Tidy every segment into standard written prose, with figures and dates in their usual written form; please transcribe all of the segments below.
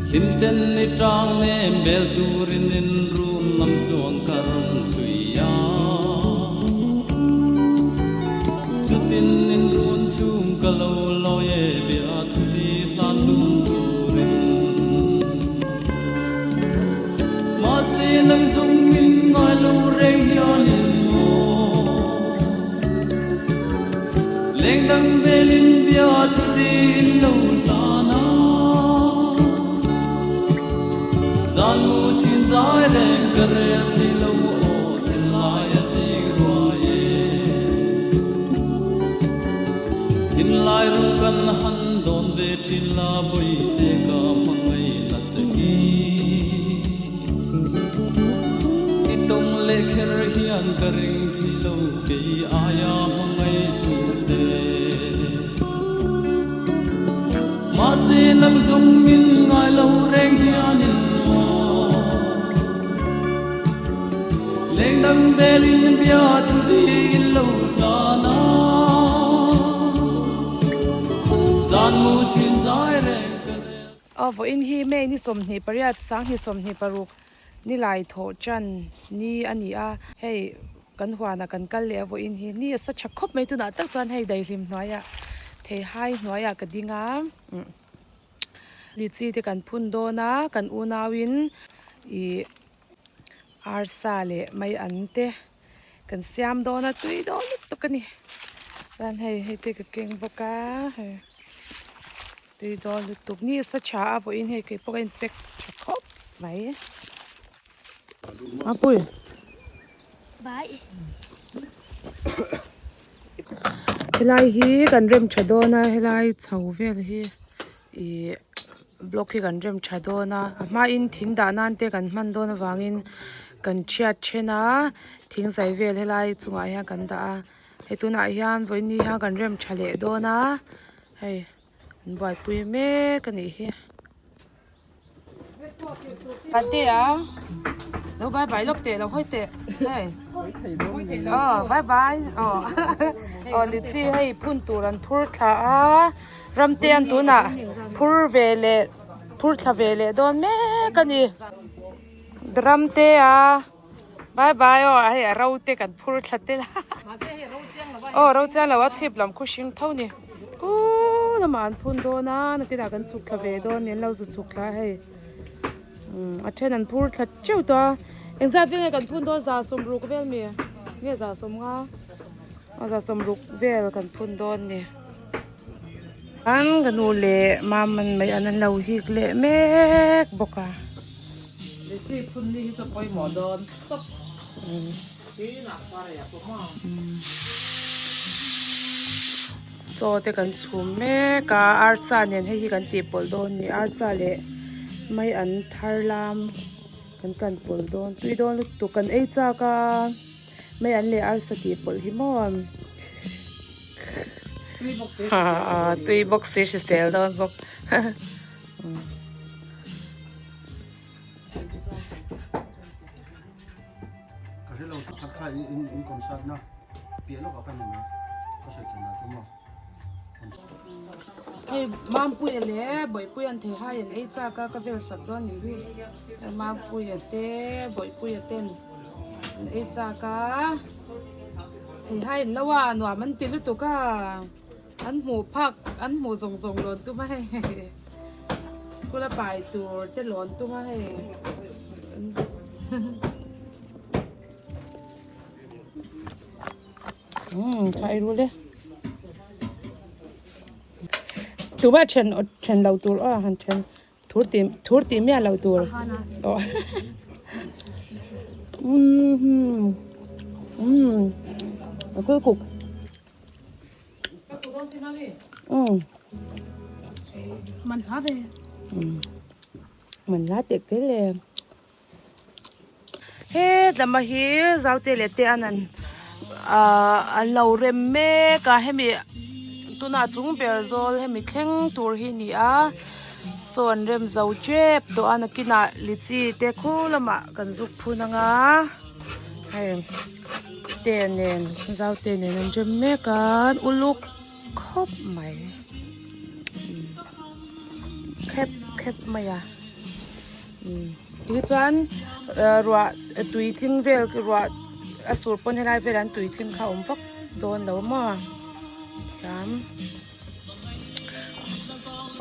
Hlimten i tang nem bel turin in rum lam tluang ka rawn chhui a. Chutin in run chhung ka lo lawi e bia thu ti hlan dun turin. Mahse nang zawng min ngai lo reng hianin maw. Leng dang velin bia thu ti in lo hlan a. Zan mu chin zai reng ka rel thei lo aw thinlai a ching ruai e. Thinlai ru kan han dawn ve thin la bawihte ka hmangaih na che hi. I tawng leh kher hian ka ring thei lo kei aia hmangaih tu che. Mahse nang zawng min ngai lo reng hianin maw Leng dang velin bia thu ding lo hlan a Zan mu chin zai reng ka rel. Aw vawiin hi May ni 28 sanghnih 26 ni lai thawh tan ni a ni a, hei kan huanah kan kal leh a vawiin hi ni a sa tha khawp mai tunah tak chuan hei daihlim hnuaiah theihai hnuaiah ka ding a litchi te kan phun dawn a kan unauin ih arsa leh mai an te kan siam dawn a tui dawn lutuk a ni chuan hei hei te ka keng bawk a hei tui dawn lutuk ni a sa tha a vawiin hei keipawh ka in pack tha khawp mai a pui helai hi kan rem tha dawn a helai chho vel hi ih block hi kan rem tha dawn a a hmain thing dah nan te kan hman dawn avangin kan thiat then a thing zai vel helai chungah hian kan dah a hei tunah hian vawiin hian kan rem tha leh dawn a hei an buaipui mek a nih hi. Patea lo bye bye lawk teh lo hawi teh hei aw bye bye aw aw litchi hei phun tur an phur thla a ramte an tunah phur ve leh phur thla ve leh dawn mek a ni ramtea bye bye aw hei a ro te kan phur thla tel a aw ro chiang lo a chhip lam khu hring tho a ni uuh lamah an phun dawn a nakinah kan chhuk thla ve dawn a ni an lo zu chhuk thla a hei umm a then an phur thla teuh tawh a engzat vel nge kan phun dawn za sawmruk vel mi nge za sawmnga aw za sawmruk vel kan phun dawn a ni an ka nu leh maman mai an an lo hik leh mek bawk a. Chaw te kan chhum mek a arsa nen hei hi kan tih pawlh dawn a ni arsa leh mai an thar lam kan kan pawlh dawn tui dawn lutuk kan ei chak a mai an leh arsa tih pawlh hi maw tui bawk si hrisel dawn bawk. Hei Mampuia leh Bawihpuia an theihai an ei chak a ka vel sak dawn nih hi Mampuia te Bawihpuia ten an ei chak a theihai an lo a nuam an ti lutuk a. An hmuh phak an hmuh zawng zawng lawn tum a hei school a pai tur te lawn tum a hei umm kha ei rul e tuma then then lo tur aw han then thur tih thur tih miah lo tur aw umm umm a kul kuk. Man la tek tel e. Hetlama hi zaute leh te an an ahh an lo rem mek a hemi tunah chung ber zawl hemi thleng tur hi a ni a saw an rem zo tep tawh a nakinah litchi te khu lamah kan zuk phun anga hei. Te nen zau te nen an rem mek a an uluk khawp mai khep khep mai a. Tichuan ruah tui tling vel ruah a sur pawn helai velah an tui tling kha a awm vak dawn lo maw thiam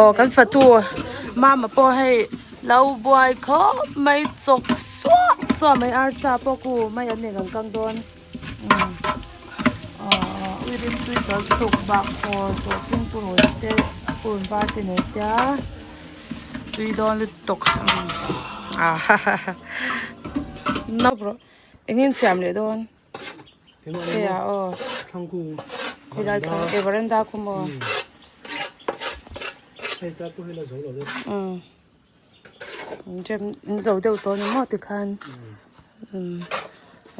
aw kan fatu mama pawh hei lo buai khawp mai chawk suah suah mai arsa pawh khu mai an nen an kang dawn. Ui rimtui tawlh tuk bak haw tawh chung purun te purun var te nei tia tui dawn lutuk rawh engin siam leh dawn hei ah aw khawilai thlang e veranda khu maw in zo deuh tawh a ni maw tikhan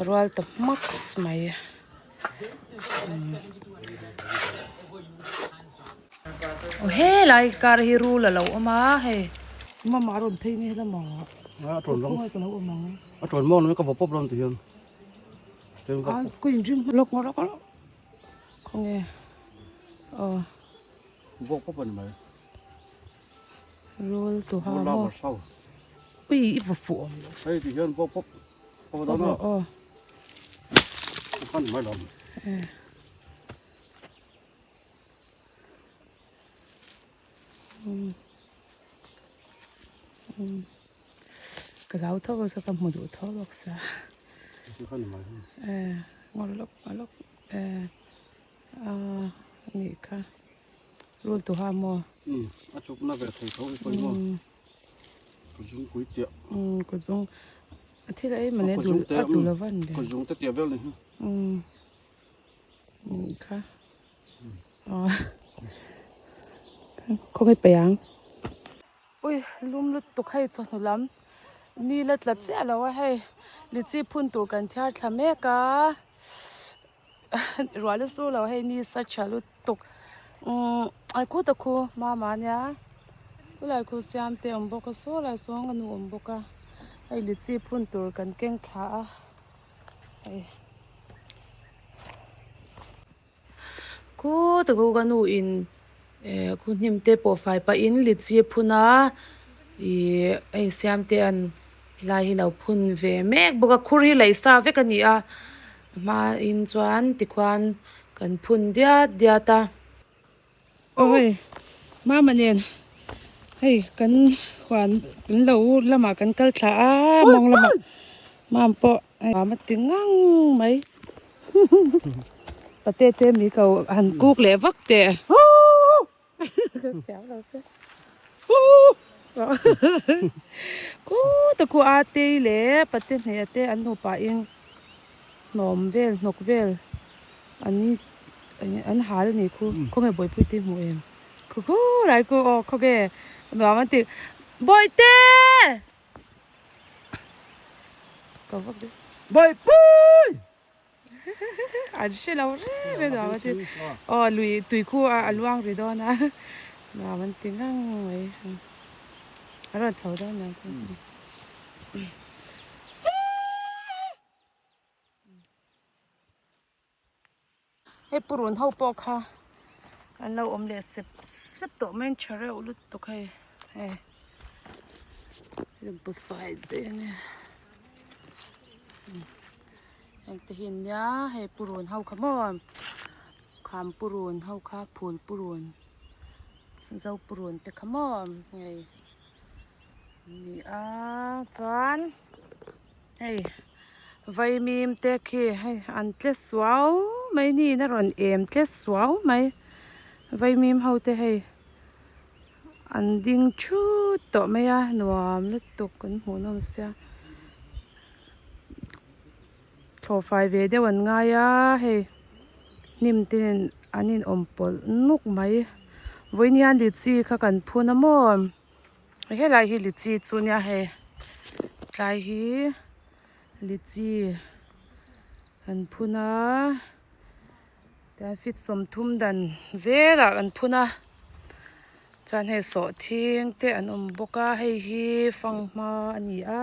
rual ta hmaks mai aw helai kar hi rul a lo awm a hei mama a rawn phei nge lamah khawngaih ka lo awm ang a tawn maw ka vaw pawp lo ti hian a ka inring lawk lawk lawk khawnge aw vaw pawp a ni mai. Rul tu ha maw? Ui i va fuh awm lo. Hei ti hian pawp pawp pawp dawn a. Aw. Kan mai lo. Eh. Ka lau tho sa ka hmu duh tho bawk sa. Eh ngawr lawk lawk eh a nih kha. Rul tu ha maw? Umm a chuk na ve thei tho i pawi maw? Kuzung pui tiah. Umm kuzung a thil a ei mawle a dul a dul a van ve. Kuzung te tiah vel ni hi. Umm kha aw khawnge paih ang. Ui lum lutuk hei chawhnu lam ni la tla chiah lo a hei litchi phun tur kan thiar thla mek a. Ruah la sur lo hei ni sa tha lutuk umm ai khu ta khu mama ania chulai khu siam te awm bawk a saw lai sawn ka nu awm bawk a hei litchi phun tur kan keng thla a hei khu ta khu ka nu in eh khu hnim te pawh fai pah in litchi a phun a ihh hei siam te an helai hi lo phun ve mek bawk a khur hi laih sa vek a ni a. A hmain chuan tikhuan kan phun diat diat a. Aw hei mama nen hei kan huan kan lo lamah kan kal thla a mawng lamah mam pawh a ti ngang mai pate te mi ko han kuk leh vak teh. Kut a khu a tei leh pate hneh te an nupa in hnawm vel hnawk vel an an hal a ni khu khawnge buaipui te hmuh em khu khu lai khu aw khawnge nuam an ti bawihte ka vak deuh Buaipui. An hre lo reng reng nuam an ti aw lui tui khu a luang ri dawn a nuam an ti ngang mai a rawn chho dawn ang chu hei purun ho pawh kha an lo awm leh sep sep tawh mai an tha reuh lutuk hei hei fai daih a nia. Engte hi nia hei purun ho kha maw kham purun ho kha phul purun zo purun te kha maw hei ni a chuan hei vaimim te khi hei an tle suau mai niin a rawn em tle suau mai vaimim ho te hei an ding thut tawh mai a nuam lutuk an hmuh nawm sia. Thlawh fai ve deuh an ngai a hei hnim te nen an in awm pawlh nuk mai vawiin hian litchi kha kan phun a maw helai hi litchi chu nia hei tlai hi litchi an phun a tian feet 30 dan zelah an phun a chuan hei sawhthing te an awm bawk a hei hi fanghma a ni a.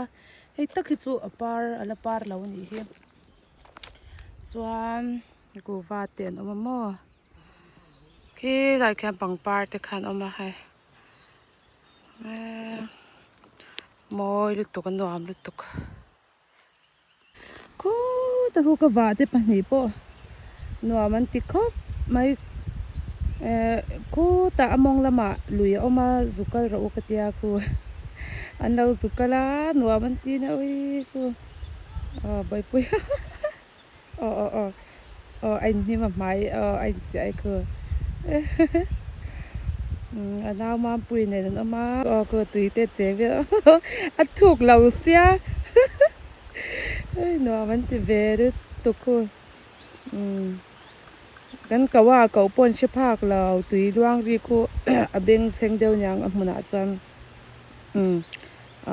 Hei tak hi chu a par a la par lo a nih hi chuan guava te an awm a maw khi lai khian pangpar te kha an awm a hei eee. Mawi lutuk a nuam lutuk. Khuta khu ka vah te pahnih pawh nuam an ti khawp mai. Eh khutah a mawng lamah lui a awm a zu kal rawh u ka tia khu an lo zu kal a nuam an ti na ui khu aw bawihpui aw aw aw aw a inhnim a hmai aw a inchiah ai khu a nau mampui nen an awm a aw khu tui te cheng vel a thuk lo sia nuam an ti ve lutuk khu umm kan ko a koh pawh an hre phak lo tui luang ri khu a beng chheng deuh aniang a hmunah chuan umm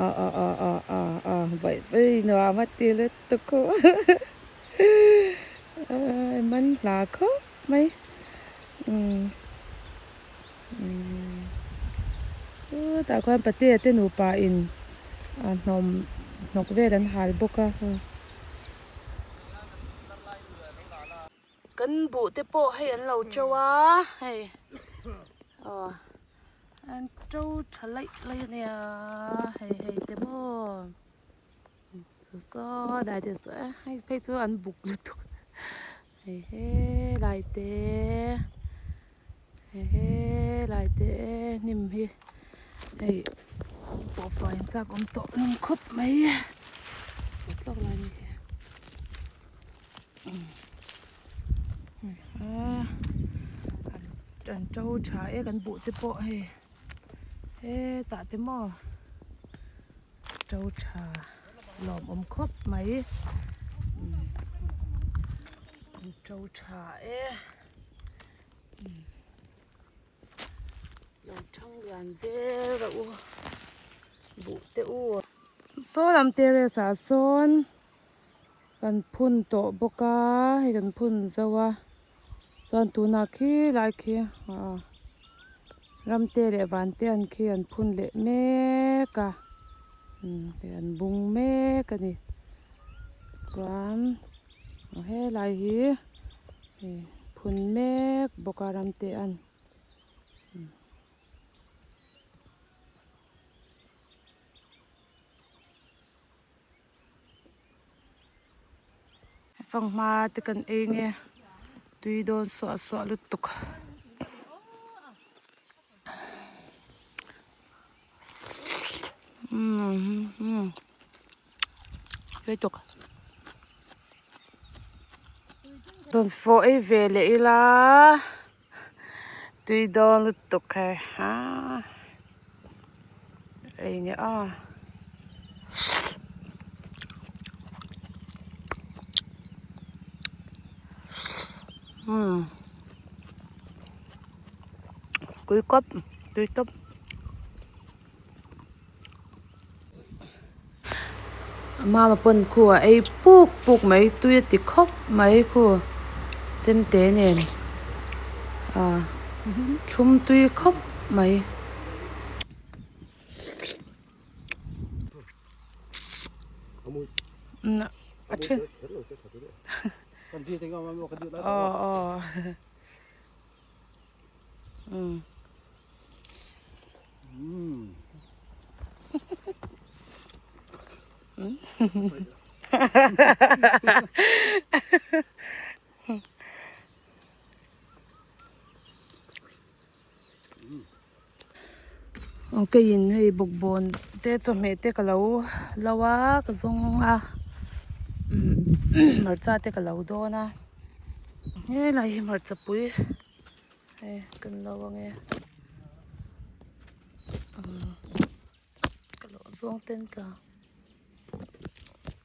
aw aw aw aw aw aw vaih vaih nuam a ti lutuk khu man hla khawp mai umm umm chutah khuan patea te nupa in a hnawm hnawk vel an hal bawk a. Kan buh te pawh hei an lo to a hei aw an to tha laih laih a nia hei hei te maw saw saw dai te saw e hei phei chu an buk lutuk hei helai te hei helai te hnim hi hei pawhfai an chak awm tawh hlawm khawp mai tawk lai ni hi. An to tha e kan buh te pawh hei hetah te maw to tha lawmawm khawp mai an to tha e lo thang lian zel rawh u buh te u saw lam terrace ah sawn. Kan phun tawh bawk a hei kan phun zo a chuan tunah khi lai khi ah ramte leh vante an khi an phun leh mek a umm hei an bung mek a ni chuan helai hi hei phun mek bawk a ramte an. Fanghma te kan ei nge tui dawn suah suah lutuk. Umm tui tuk. Rawn fawh ei ve leh ila tui dawn lutuk hei ha ei nge aw. Umm tui kawp tui tawp. Mama pawn khu a ei puk puk mai tui a ti khawp mai khu chemte nen ah thlum tui khawp mai. A then aw aw umm. Keiin hei bawkbawn te chawhmeh te ka lo lo a ka zawng a hmarcha te ka lo dawn a helai hi hmarcha pui. Hei kan lo ange umm ka lawh zawng ten ka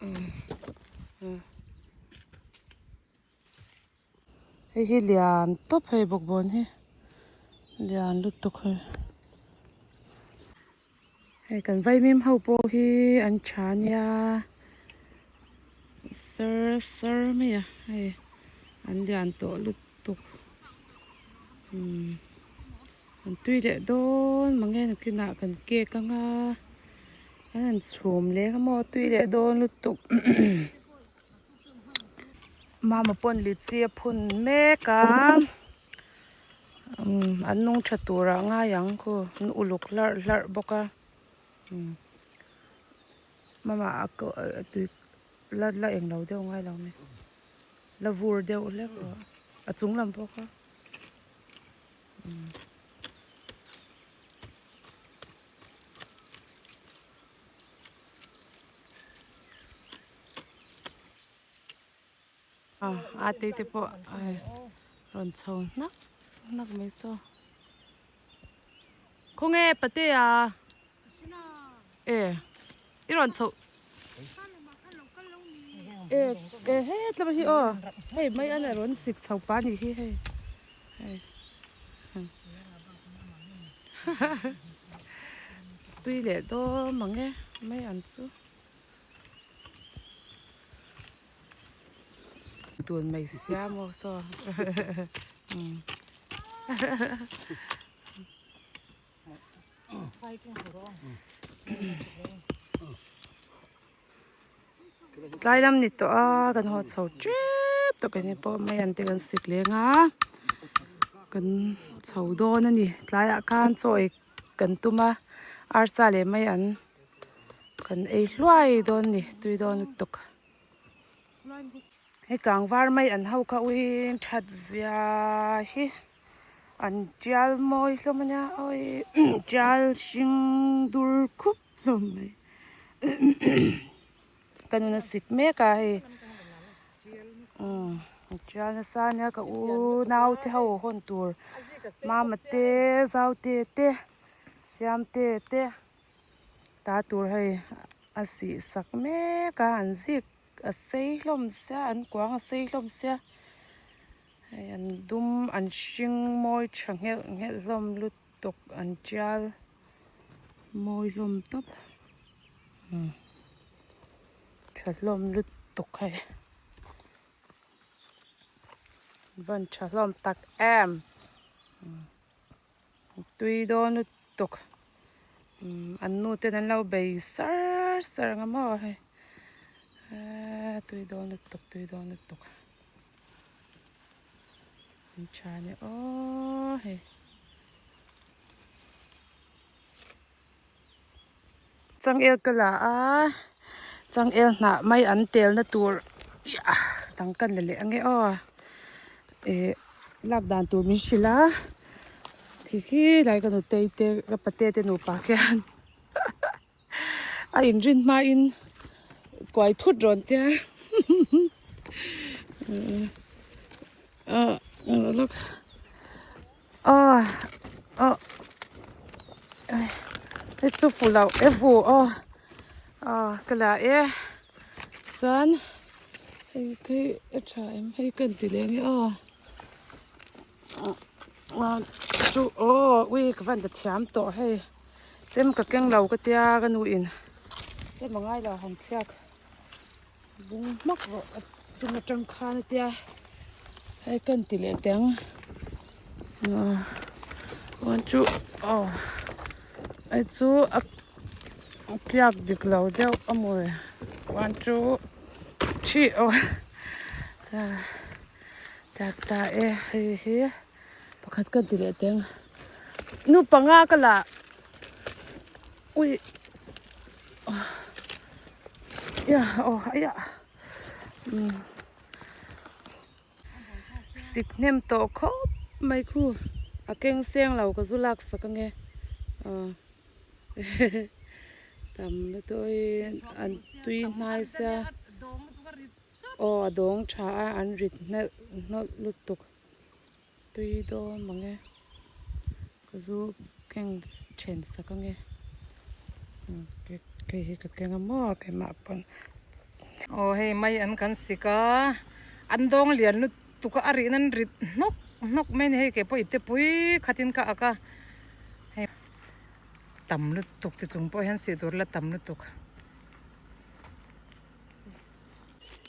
umm umm hei hi lian tawp hei bawkbawn hi lian lutuk hei hei kan vaimim ho pawh hi an tha nia sir sir mai a hei an lian tawh lutuk. tuk umm an tui leh dawn mange nakinah kan cake anga an han chhum leng a maw tui leh dawn lutuk mama pawn litchi a phun mek a umm an nung tha turah ngai ang khu an uluk hlarh hlarh bawk a umm. Mama a ko tui la la eng lo deuh ngai lo mai la vur deuh hlek rawh a chung lam pawh kha umm. A te te pawh rawn chho hnak hnak mai saw khawnge patea e i rawn chho e e hetlai hi aw hei mai an a rawn sik chho pa anih hi hei hei tui leh dawn ang e mai an chu. Tun mai sia maw saw Tlai lam ni tawh a kan haw chho tep tawh keini pawh mai an te kan sik leng a kan chho dawn a ni tlaiah khan chaw ei kan tum a arsa leh mai an kan ei hluai dawn a ni tui dawn lutuk. Hei kangvar mai an ho kha uiin that zia hi an tial mawi hlawm a nia awii tial hring dur khup hlawm mai ka nun a sik mek a hei umm tial nasa a nia ka u naute ho hawn tur mama te zaute te siamte te ta tur hei a sih sak mek a an zik a sei hlawm sia an kuang a sei hlawm sia hei an dum an hring mawi tha nghelh nghelh hlawm lutuk an tial mawi hlawm tawp umm tha hlawm lutuk hei van tha hlawm tak em tui dawn lutuk. Umm an nu ten an lo bei sar sar ang a maw hei eee tui dawn lutuk tui dawn lutuk an tha a ni aw hei changel ka la a changel hnah mai an tel na tur dang ka la leh ange aw ih lak dan tur min hrilh a. Khi khi lai ka nutei te ka pate te nupa khian a inrin hmain kuai thut rawn tia aw aw hei chu fu loh e fu aw aw ka la e chuan hei khi a tha em hei ka inti leh ang e aw. Chu aw ui ka van ta thiam tawh hei chem ka keng lo ka tia ka nu in chem a ngai lo han thliak bung hmak rawh a chung atang khan a tia hei ka inti leh teh ang chuan chu aw hei chu a tliak dik lo deuh a maw chuan chu thi aw. Tak ta e hei hi pakhat ka ti leh teng nu panga ka la ui ya aw aiah umm sik hnem tawh khawp mai khu a keng seng lo ka zu lak sak ange aw tam lutuk an tui hnai sia. Aw a dawng tha a an rit hnelh hnawlh lutuk tui dawn mang e ka zu keng then sak ang e kei hi ka keng a maw keimah pawn. Aw hei mai an kan sik a an dawng lian lutuk a a rihna an rit hnawk hnawk mai a ni hei keipawh ipte pui khatin ka ak a hei tam lutuk ti chung pawh hian sih tur la tam lutuk.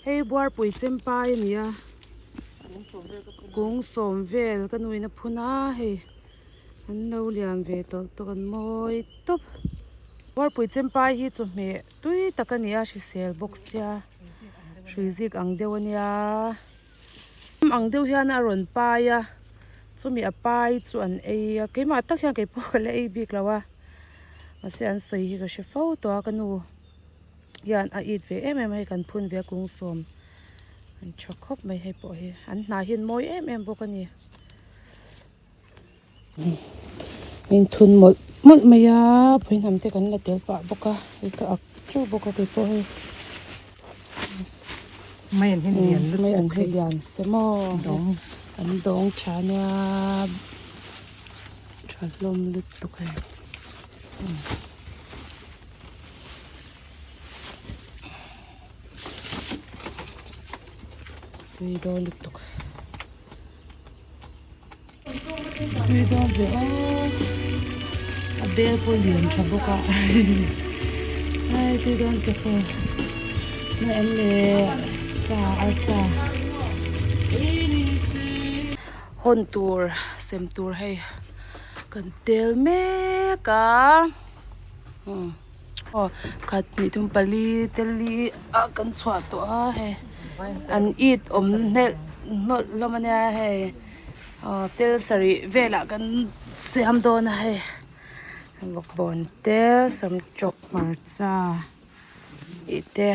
Hei buarpui chempai a ni a kung sawm vel ka nuin a phun a hei an lo lian ve tawlh tawk an mawi tawp buarpui chempai hi chawhmeh tui tak a ni a hrisel bawk sia hrui zik ang deuh a nia ang deuh hian a rawn pai a chumi a pai chu an ei a keimah tak hian keipawh ka la ei bik lo a mahse an sawi hi ka hre fo tawh a ka nu. Hian a it ve em em a hei kan phun ve a kung sawm an tha khawp mai hei pawh hi an hnah hi an mawi em em bawk a ni min thun mawlh mawlh mai a phui hnam te kan la tel pah bawk a hei ka ak teuh bawk a kei pawh hei mai an hi lian lutuk mai an hi lian se maw an dawng tha nia tha hlawm lutuk hei. Tui dawn lutuk tui dawn ve aw a bel pawh lian tha bawk a hei tui dawn te khaw nge an le sa arsa hawn tur sem tur hei kan tel mek a. Aw khat hnih thum pali teli a kan chhuah tawh a hei an it awm hnelh hnawlh hlawm a nia hei aw tel sarih velah kan siam dawn a hei bawkbawn te samtawk hmarcha tih te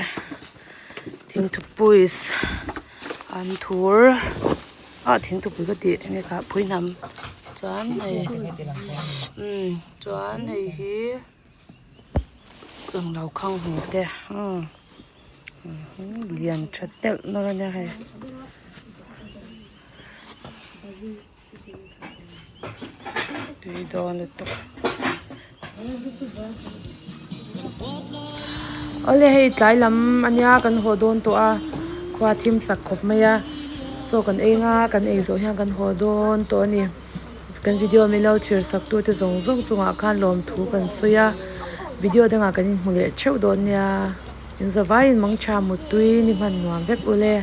thingthupuis an thur ah thingthupui ka tih enge kha phuihnam chuan hei umm chuan hei hi. Englo khang hmu te umm lian tha telh nawlh a nia hei tui dawn lutuk awle hei tlai lam a nia kan haw dawn tawh a khua thim chak khawp mai a chaw kan ei nga kan ei zawh hian kan haw dawn tawh a ni. Kan video min lo thlir sak tu te zawng zawng chungah khan lawmthu kan sawi a video dangah kan inhmu leh theuh dawn nia in zavaiin mangtha muttui ni hman nuam vek ule.